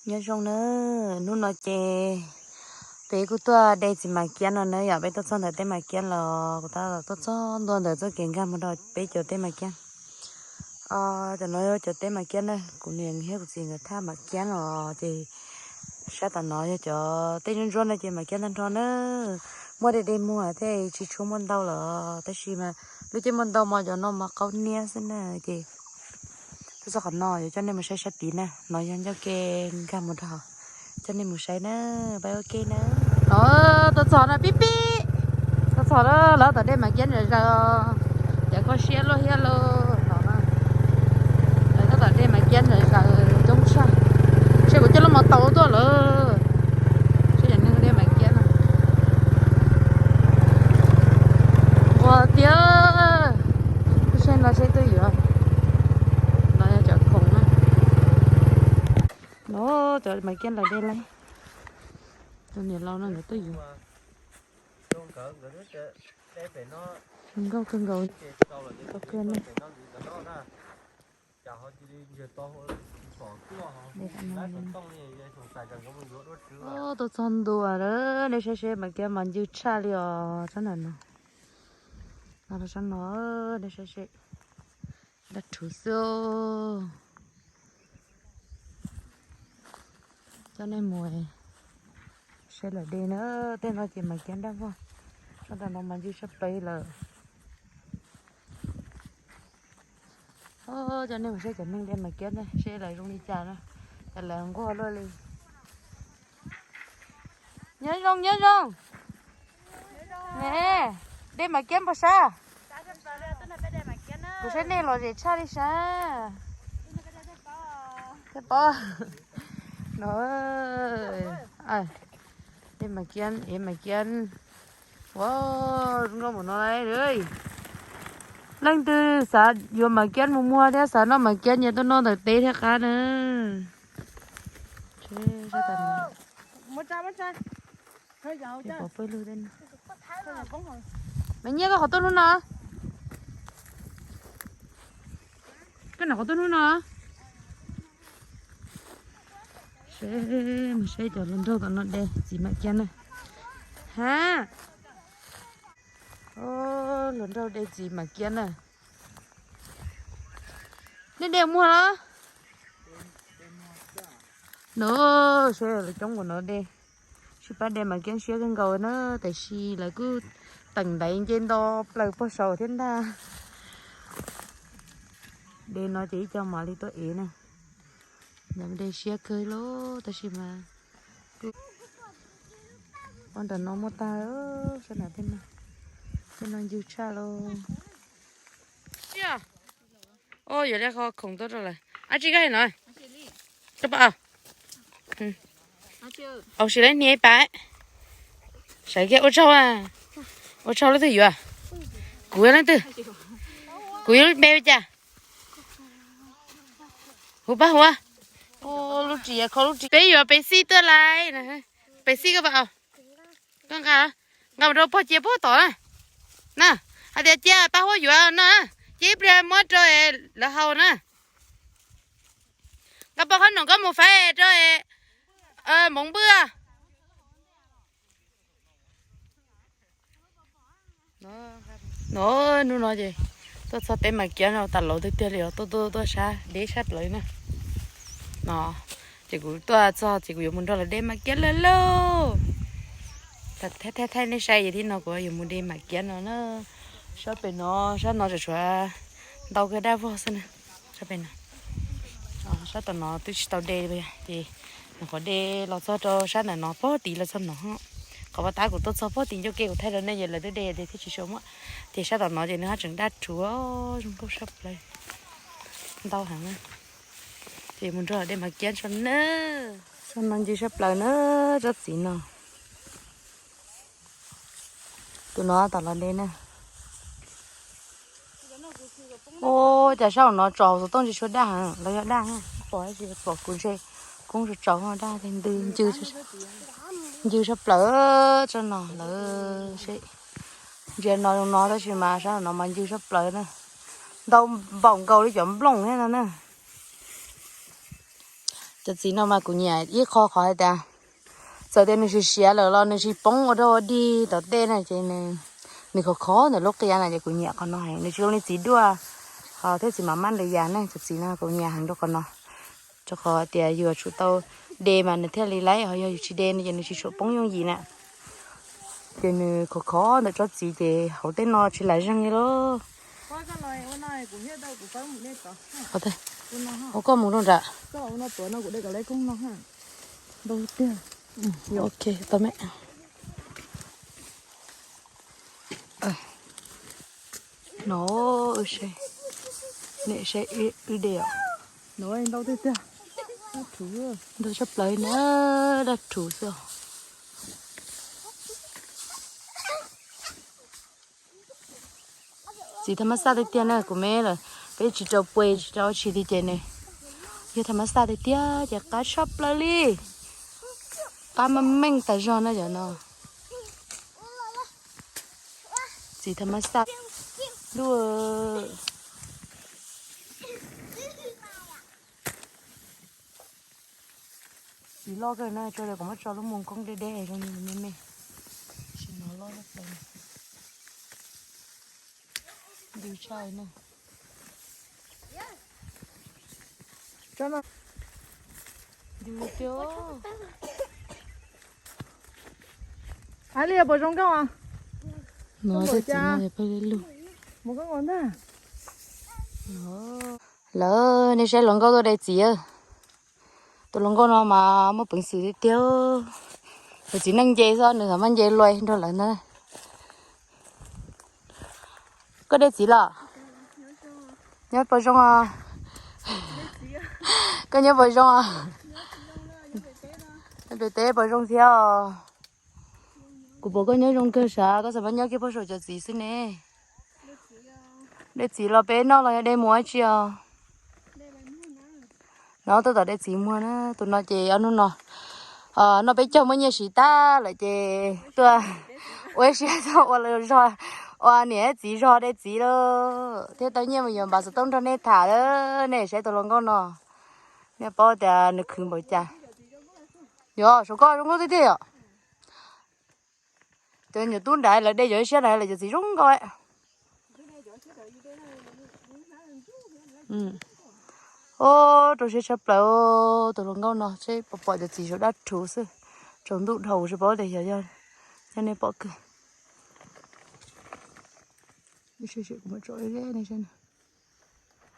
Nyob zoo na, hnub no ces peb kuj tuaj de txiv Mas Kiab no na yom, peb tuaj txog ntawm tej Mas Kiab los kuv tab tom tuaj txog ntua ntawm txoj kev nkag mus rau peb cov tej Mas Kiab. Cov no yog cov tej Mas Kiab na, kuv niam thiab kuv txiv nkawd thaj Mas Kiab los ces sab tom no yog cov tej ntsuab ntsuab no ces Mas Kiab tag nrho na. Muaj de de muag thiab tsis tshua muaj ntau lawm, tab sis mas lub caij muaj ntau mas cov no mas qaub niab xwb na. Ces tuaj txog qhov no yuav coj nej mus saib sab tid na, no yog ncauj ke nkag mus rau hauv, coj nej mus saib na, pab ua ke na. No, tuaj txog no pib pib, tuaj txog lawm, lawv tom dej Mas Kiab nrawm zaws, cov koj siab luaj thiab lauj no. Lawv tab tom de Mas Kiab nrawm zaws coob tshaj, seb kuv coj lub mos taus tuaj lawm, seb cov neeg de Mas Kiab no. Ua tiag, seb no seb twb yuav, no yog cov khoom na. No cov Mas Kiab lawv de lawm, tus niam laus no nkawd tuaj yuav. Zoo nkauj kawg nkaus, tau kawg na. Tuaj txog ntua lawm, nej saib seb Mas Kiab mas ncw tshaj li os, sab ntawm no. No sab no, nej saib seb, dab rhuv xwb. Coj nej mus saib lawv de na, tej no ces Mas Kiab nraj vog, sab ntawm no mas ncw tshaj plaws lawm. Coj nej mus saib cov neeg de Mas Kiab na, seb lawv zoo li cas na, cas lawv nquag luaj li. Nyob zoo, nyob zoo. Ne, de Mas Kiab npaum sab? Kuv saib nej lom zem tshaj li sab. Thiab pob no, de Mas Kiab, ev Mas Kiab. Ua, zoo nkauj npaum no lauj. Leej twg xav yuav Mas Kiab mus muag thiab xav noj Mas Kiab nyias tuaj noj ntawm teb thiab qab na. Me Nyiaj, koj qhov tuaj hnub no? Koj nram qhov tuaj hnub no? Seb, mus saib cov hluas nraug tom no de txiv Mas Kiab na. Ha, hluas nraug de txiv Mas Kiab na. Nej de muag los? No, seb lawv coob npaum no de. Sib pab de Mas Kiab siab kawg nkaus na, tiam sis lawv kuj teem ntaiv nce nto plaws pog saud thiab ntag. De no ces ib co mam li tuaj ev na. Lawv de siab kawg lauj, tab sis mas ua nram no muaj tag, sab nram tej no, tej no ncw tshaj lauj. Yuav li qhov khoom tuaj rau lawm. Ab tsi koj no? Koj pab, au, sim lawv hnia ib pab. Sawv kiag ua tsaug, ua tsaug leej twg yuav? Kuv yog leej twg? Kuv yog lub npe cas? Hu pab hu. Lub ris kho lub ris. Peb yuav pev xij tuaj lais. Pev xij koj pab, koj nqa, nqa mus rau pog cia puag tom na. Na, hais tias cia pab Huab yuav na, cia ib pliag muab rau lawv haus na. Nqa pog qhob noom koj mus faib rau Moov Npwj. No, hnub no ces tuaj txog teb Mas Kiab no tas lauv tiag tiag li os, tuaj tuaj tuaj sab deb sab plaws na. No ces kuv tuaj txog ces kuv yuav mus nrog lawv de Mas Kiab lawm lauj. Thaij thaij nej saib ces tib no kuv yuav mus de Mas Kiab no na. Sab pem no, sab no tseem tshuav ntau kawg dab vog xwb na. Sab pem no, sab tom no twb tsis tau de li ces nyuam qhuav de los txog rau sab ntawm no pog tid los txog no. Qhov pov tab kuv tuaj txog pog tid ncauj ke kuv thaij rau nej ces lawv twb de ces thiaj tsis tshua muaj. Ces sab tom no ces nws haj tseem daj rhuv zoo nkauj sab plaws ntau heev na. Ces mus nrog de Mas Kiab tso na. Tsob no ncw sab plaws na, tsob txiv no. Tus no tom los de na. Ua cas sab hauv no tso xov tooj tsis tshua daj heev, lawv yog daj pom tsis pom kuv ntshe koob tsaus tsaus daj ntws ncw sab plaws tsob no lawv seb. Ntsia no zoo no tab sis mas sab hauv no mas ncw sab plaws na. Ntau npaum nkaus li cov nplooj thiab no na. Cov txiv no mas kuv nyiam ib qho qhov hais tias txawm tias nws siav siav lawm los nws tsis poob ua rau ua dig tom tej na ces nws khov khov ntawm lub qia na ces kuv nyiam qhov no heev, nws tsis zoo li txiv duaj ho thiab txiv mam mab ntawd yam ne. Cov txiv no kuv nyiam heev rau qhov no, rau qhov tias yus tsum tau de mas nws thiaj li laib, ho yog yus tsis de no ces nws tsis tshua poob yooj yim na. Ces nws khov khov ntawm tsob txiv ces hauv tej no tsis lam zeeg li lauj. Ua koj mus rau nram. Ok, tau me. No, ne, saib wb de os. Ntau tshaj plaws na, dab rhuv xwb os. Txiv tha mab xaj tiag tiag na, kuv me lawm peb tsis rau puas tsis rau tsi li ces nws yog tha mab xaj tiag tiag ces qab tshaj plaws li. Qab meej meej tas zog na cov no. Txiv tha mab xaj. Lub txiv loj kawg na, tso li kuv muab tso lub mus koob deb deb zoo me me. Sim no loj tshaj plaws. Ntws tshaj na. Ntws tiag. Ab li puas zoo nkauj? No, peb lug. Lawv, nej saib hluas nkauj tuaj de txiv. Tus hluas nkauj no mas muaj peev xwm tiag tiag. Tus txiv neej nce xwb nws txawm maj nce luaj nrog lawv ntag. Koj de txiv los? Nyob puas zoo os? Koj nyob puas zoo os? Nyob pem teb puas zoo thiab os? Kuv pom koj nyob zoo kawg sav, koj txawm maj nyob kiag puag saum cov txiv xwb ne. De txiv los peb noj los yog de mus ua tsi os? No tuaj tom de txiv muag na, tus no ces ob hnub no noj peb caug muaj nyiaj siv tag lawm ces tuaj ua ib siab tuaj ua zog, ua niam txiv zog de txiv lawm thiaj tau nyiaj mus yuav npav xov tooj nrog nej tham lawm. Nej saib tus hluas nkauj no, nej paub tias nws khwv npaum cas. Yog saum koj zoo nkauj tiag tiag yom. Cov nyuam tub nrad lawv de cov siab na lawv cov txiv zoo nkauj. Ub, rau siab tshaj plaws tus hluas nkauj no, seb pom pom cov txiv saum dab rhuv xwb. Tsaus ntuj dhau tsis paub tias xyov yog nej pom kawg.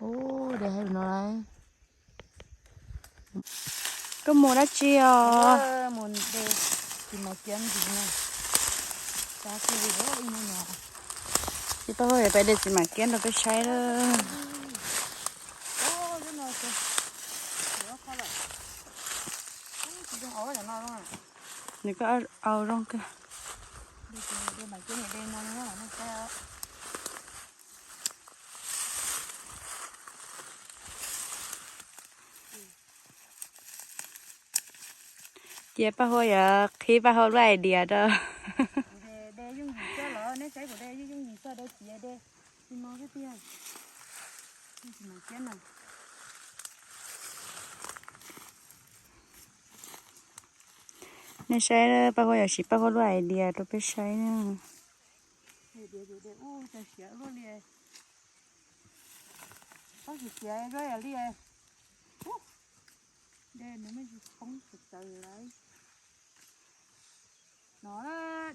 Ub, de hais no. Koj mus dab tsi os? Ib pab peb de txiv mam kiab rau peb saib lawm. Nws koj au zoo kawg. Cia Paj Huab yuav qhib Paj Huab lub idea rau. Nej saib, Paj Huab yuav siv Paj Huab lub idea rau peb saib na. No,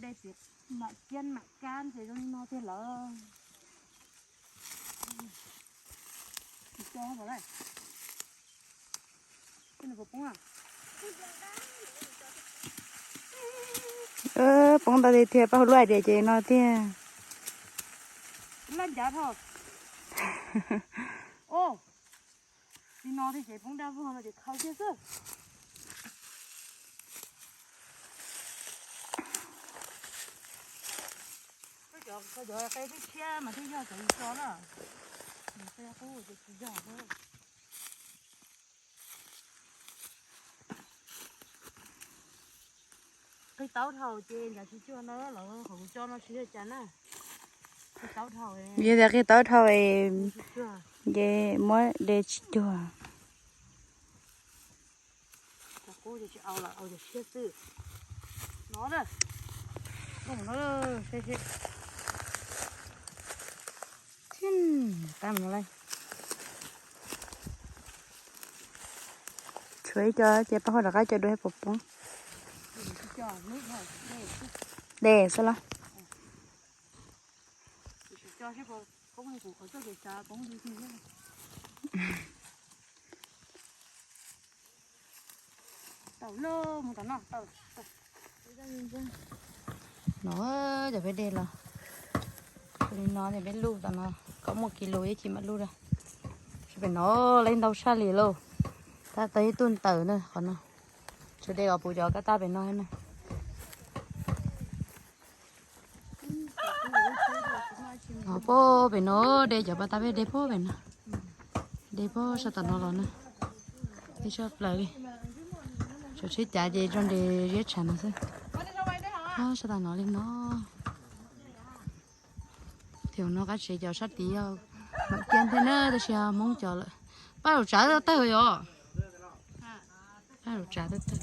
de txiv mam kiab mam kab ces zoo li no tiag lawm. Poob ntau tiag tiag, Paj Huab lub idea ces no tiag. Li no ces poob dab vog no ces khaws kiag xwb. Koj cov qe tshiab tshiab mas thiaj yog cov yus tso na. Qe qub ces tsis yog. Qhib taub dhau ces ntshav tsis cuag no lawm, qhov kuv tso no tsis yog cas na. Yog tias qhib taub dhau es muab de tsis cuag. Ub, tsis au lawm, au cov tshiab xwb. No na, no, seb seb. Tab no lawm. Tshuav ib co ces pab ho rov qab coj dua seb puas poob. Des xwb los. No, cov peb de los li no ces peb luj tom no, kom muaj kis lus ib chim mam luj da. Pem no lawv ntau sab li lauj, tab tom ib tug ntawm na qhov no, tshuav de kom puv cov kab tab pem no na. Puag pem no, de cov paj tab peb de puag pem no, de puag sab tom no los na, ib sab plaws li. Cov tsheb cav ces tso nres ziab tshav no xwb. Sab tom no li no. Thaum no qab tsev cov sab tid yog mam kiag thiab na, tab sis Hmoob cov lawm. Paj lus tsav tawg yom. Paj lus tsav tawg tawg.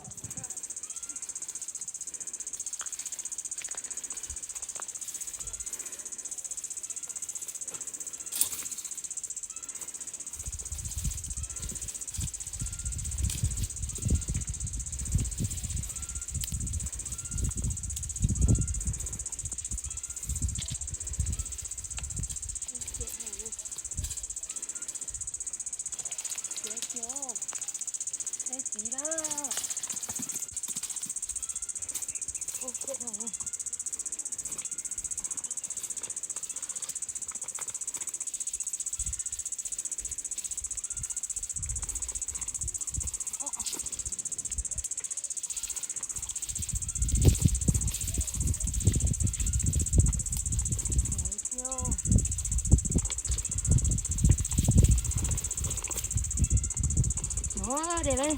Ua de lawm,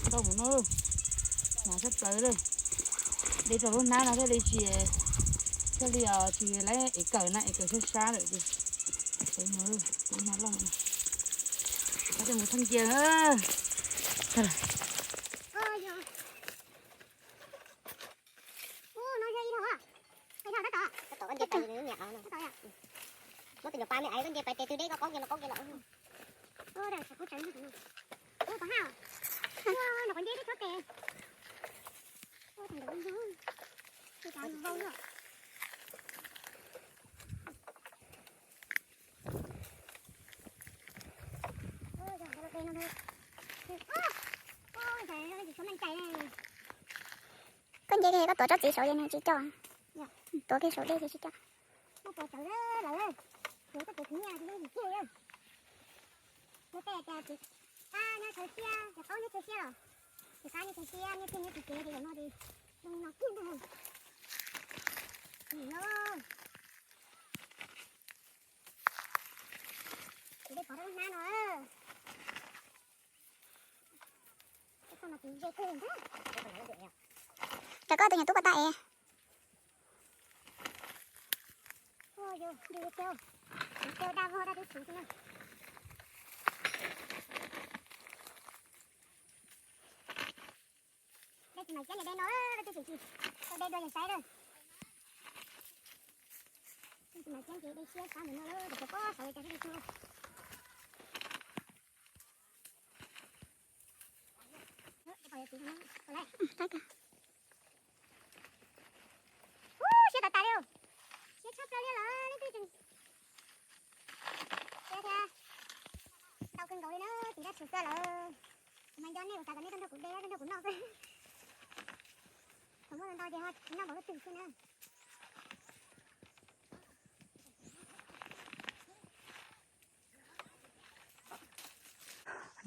ntau mus no, hnav sab plaws lawm. De rau lub hnab no thiaj li tsis, thiaj li tsis laib ev kawm na, ev kawm sab sab lawm ces. Hnab loj, hnab loj, mus thaj cia. Ub, no yog ib dhau, ib dhau tab tom, tab tom koj nce pais, muab tus nyuam pas me aiv koj nce pais tes twg deb koj qaub kiag los qaub kiag los. Ub, qhov haj, ub, no qhov nce teb tsob tes. Ub, thaum ntawd ub, ub, cas vau luaj. Koj nce koj tuav tsob txiv saud ces nws tsis coj, tuav kiag saum dej ces tsis coj. Rau koj tus nyuam tub pov tas es. Dej tsis mam kiab niam de no, leej twg tseem tsis tau de dua yeej saib lawm. Leej tsis mam kiab ces de siab sab ntawm no lawm, ces pob saud li cas thiaj li tau. Ub, siab tas tas li, siab tshaj plaws li lawm, leej twg tseem ntau kawg nkaus li na, txiv dab tshis xwb lawm. Mas nco nej ua cas kom nej tuaj nrog kuv de, tuaj nrog kuv noj xwb. Thaum muaj ntau ces ho noj npaum lub twg xwb na.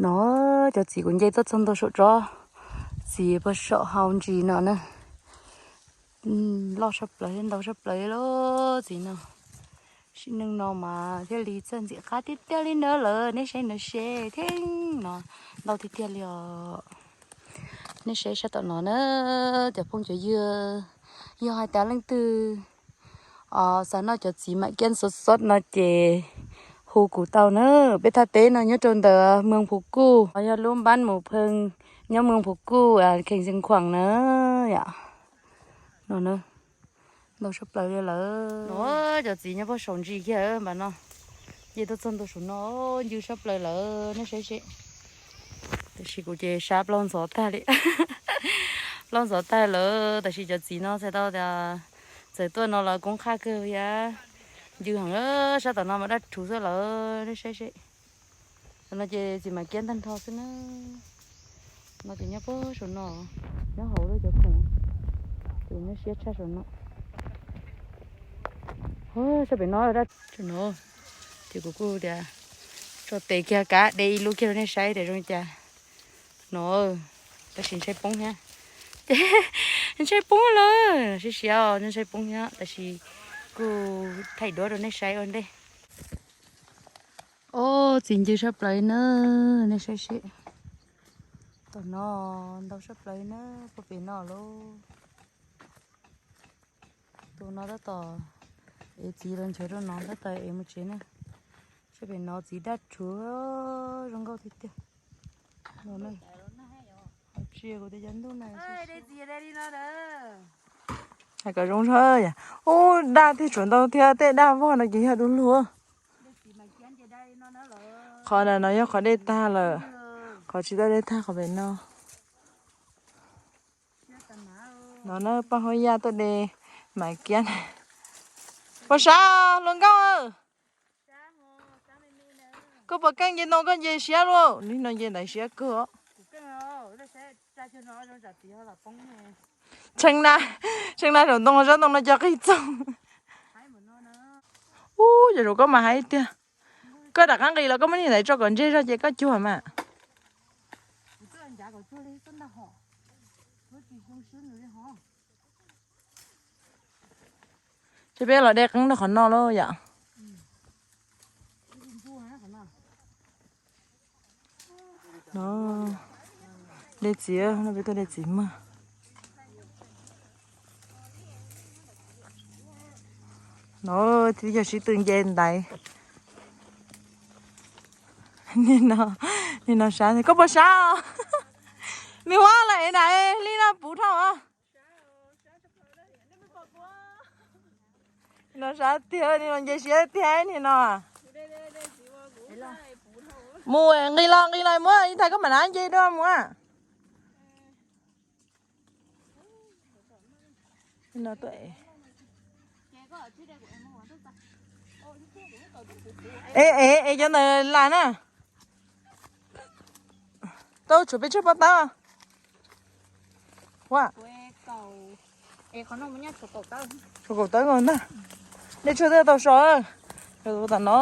No cov txiv kuv nce tuaj txog ntua saum tsob txiv puag saum hau ntsis no na. Loj tshaj plaws thiab ntau tshaj plaws li lub txiv no. Sim neej no mas thiaj li txawj ntxim qab tiag tiag li na lawm, nej saib no seb thiab no, ntau tiag tiag li os. Nej saib sab tom no na, cov phooj cov ywg, yog hais tias leej twg xav noj cov txiv mam kiab xov xov no ces hu kuv tau na. Peb thaj teb no nyob rau ntawm Moos Phuv Kuj, yog lub npab Mus Pheej, Nyob moos Phuv Kuj, kheem Xeev Khuam na yom. No na, ntau sab plaws li lawm. No cov txiv nyob puag saum ntsis kiag npam no, nce tuaj txog ntua saum no, ncw sab plaws lawm nej saib seb. Tab sis kuv ces sab plaub ntxhov tag li. Plaub ntxhov tag lawm, tab sis cov txiv no txhais tau tias txawm tuaj no los koob qhaj kawg thiab. Ncw heev, sab tom no mas daj rhuv xwb lawm nej saib seb. Tam no ces txiv Maiv Kiab ntag nrho xwb na. No ces nyob puag saum no, nyob hauv lub cov khoom, ces nyob siab tshaj saum no. Sab pem no daj no, ces kuv kuj tias tso tes kiag kav de ib lub kiag rau nej saib tias zoo li cas. No, tab sis ntshai poob thiab. Ces ntshai poob lawm, siab siab ntshai poob thiab, tab sis kuj thaij duab rau nej saib ua ntej. Ob txiv ncw sab plaws na, nej saib seb. Tom no ntau sab plaws na, puag pem no lauj. Tus no tab tom ev txiv los nchuav rau no tab tom ev mus tsev na. Sab pem no txiv daj rhuv zoo nkauj tiag tiag. No na, tsis kuv tias cov ntuj na, hais kom zoo zog yom. Ub, daj thiaj tsuav ntau thiab, tej daj vog no ces yog du lug. Qhov na no yog qhov dej tag lawm, qhov tsis tau dej tag qhov pem no. No na, Paj Huab Yaj tuaj de Maiv Kiab. Puas sab hluas nkauj? Koj puas keej nce ntoo koj nce siab luaj? Nim no nce ntaiv siab kawg. Tshee na, tshee na saum ntoo, saum ntoo no cov qig txoog. Ub, yog zaum koj mas hais tiag. Koj rov qab nqis los koj muab niag ntaiv tso kom ntseg zog ces koj cuag mas. Ces peb los de qeeb rau qhov no lauj yom. No, de txiv, no peb tuaj de txiv maj. No, twb yog sib tw nce ntaiv. Nim no sab, koj puas sab? Me Huab los ev na, li no puv dhau. No sab tiag, nim no nce siab tiag nim no. Mus nqis los nqis los mus, ib thaj koj mam nab nce dua mus. Es es es cov ntawd las na. Tau tshuav peb tshuaj pob tawb. Ua, tshuav kaum tawb nkaus ntag. Dej tshuaj twb tau so. Tam no,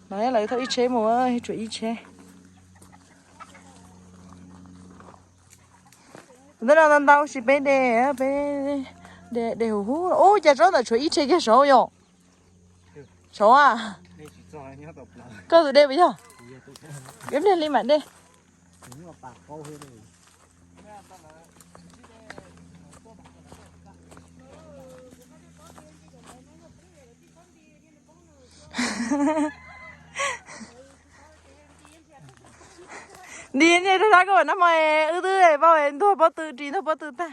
no lawv thauj ib tsheb mus, tshuav ib tsheb. Ntawm no ntau ntau sis peb de, peb de huv huv. Ub, cas tsob ntawm tshuav ib tsheb kiag saud yom. Saud a. Koj tus de puas yog? Ib pliag li mam de. Nti nej rau sab koj nab hmo wb twb vau ntuag pob tw ris ntuag pob tw tag.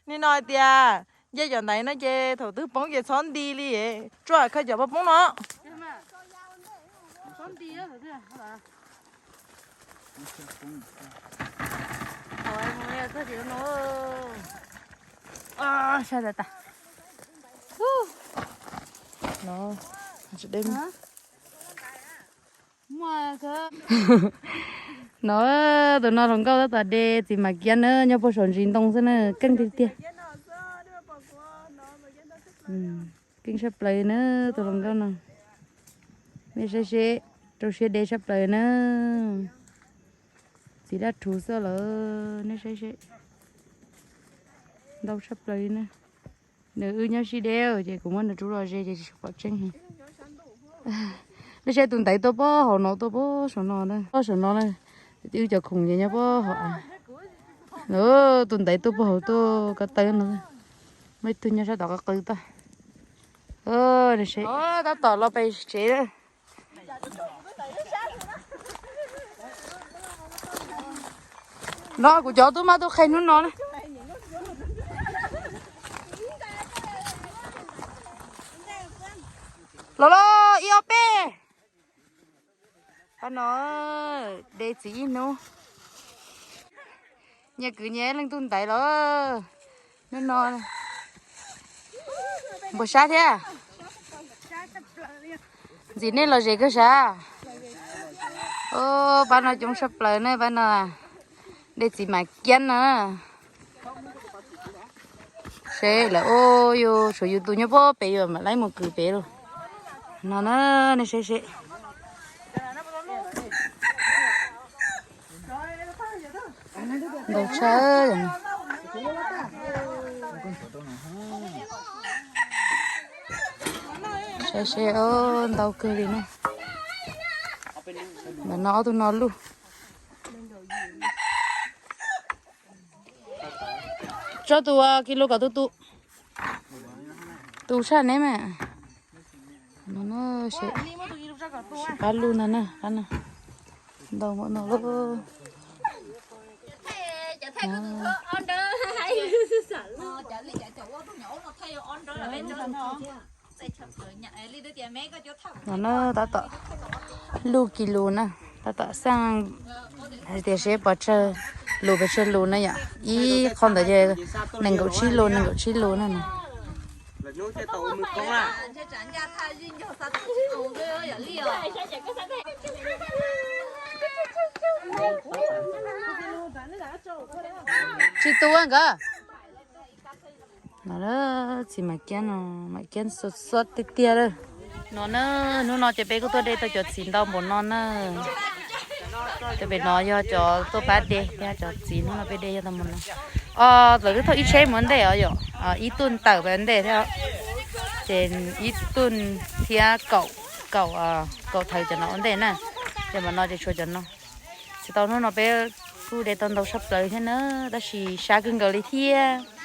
Nim no hais tias nce cov ntaiv no ces thaum twg poob ces txhob nti li, tsuas khaws cov poob poob no. No, tus no hluas nkauj tab tom de txiv Maiv Kiab na, nyob puag saum ntsis ntoo xwb na, keej tiag tiag. Keej tshaj plaws na, tus hluas nkauj no. Nej saib seb, rau siab de tshaj plaws na. Txiv daj rhuv xwb lawm, nej saib seb. Ntau tshaj plaws li na. Nws wb nyob sib deb ces kuv muab nws rub los ze ces tsis pom tseeb heev. Nej saib tus ntaiv tuaj pob hauv no, tuaj pob saum no, pob saum no na. Wb cov khoom ces nyob pob hauv av. Tus ntaiv tuaj pob hauv tuaj ko taw no. Muaj ib tug nyob sab tom qab qw tag. Tab tom los pem tsev. No kuv cov tub mab tub qhe hnub no na. Los los ib ob peb. Pab no de txiv ib hnub. Nyias kwv nyias leej tub ntaiv los. Hnub no npuas sab thiab. Ntxim nej los zem kawg sav. Pab no coob tshaj plaws ne, pab no de txiv Mam Kiab na. Seb lawv ua yus tshuav yus tus nyob pob pem yuav mam li mus kwv pem lauj. No na, nej seb seb. Ntau tshaj. Saib seb, ntau kawg li na. Ntawm no ob tug no luj. Tso tus kis lus kom tus tus tus tshaj neb mas. Sim pab luj ntag na, pab no. Ntau npaum no lauj. No na tab tom luj kis lus na, tab tom xaj hais tias seb pov tsawg lus pes tsawg lus na yom. Ib qho ntawd ces nees nkaum tsib lus, nees nkaum tsib lus na. Tsis tu nkawd. No txiv Mam Kiab no, Mam Kiab xua xua tiag tiag lawm. No na, hnub no ces peb kuj tuaj de tau cov txiv ntau npaum no na. Cov pem no yog cov tuaj pab de thiab, cov txiv hnub no peb de yog tau npaum no. Os, lawv twb thauj ib tsheb mus ua ntej os yom, ib tuj ntawm pem ua ntej thiab. Ces ib tuj thiab kaum, kaum, kaum thawv cov no ua ntej na. Ces npaum no ces tshuav cov no. Tsis tau, hnub no peb kuj de tau ntau tshaj plaws thiab na, tab sis sab kawg nkaus li thiab.